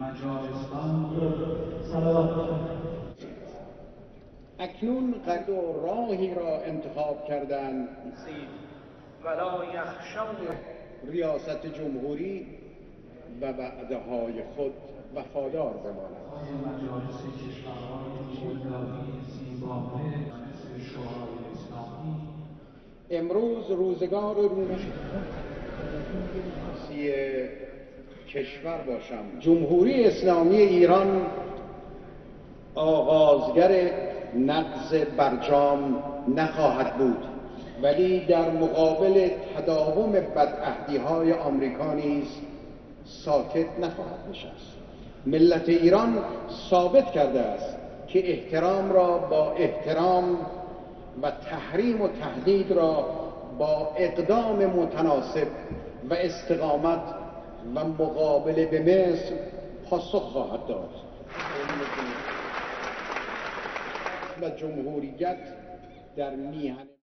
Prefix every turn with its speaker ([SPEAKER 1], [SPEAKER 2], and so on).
[SPEAKER 1] مجارستان.
[SPEAKER 2] اکنون قد و راهی را انتخاب کردند.
[SPEAKER 3] ولا یخشون
[SPEAKER 2] ریاست جمهوری و وعده‌های خود وفادار بماند.
[SPEAKER 1] مجالس کشورهای مولداوی، زیمبابوه، شورای اسلامی.
[SPEAKER 2] امروز روزگار رونشی کشور باشم. جمهوری اسلامی ایران آغازگر نقض برجام نخواهد بود، ولی در مقابل تداوم بدعهدی‌های آمریکا نیز ساکت نخواهد نشست. ملت ایران ثابت کرده است که احترام را با احترام و تحریم و تهدید را با اقدام متناسب و استقامت و مقابله به مصر پاسخ خواهد داد. و جمهوریت در میهن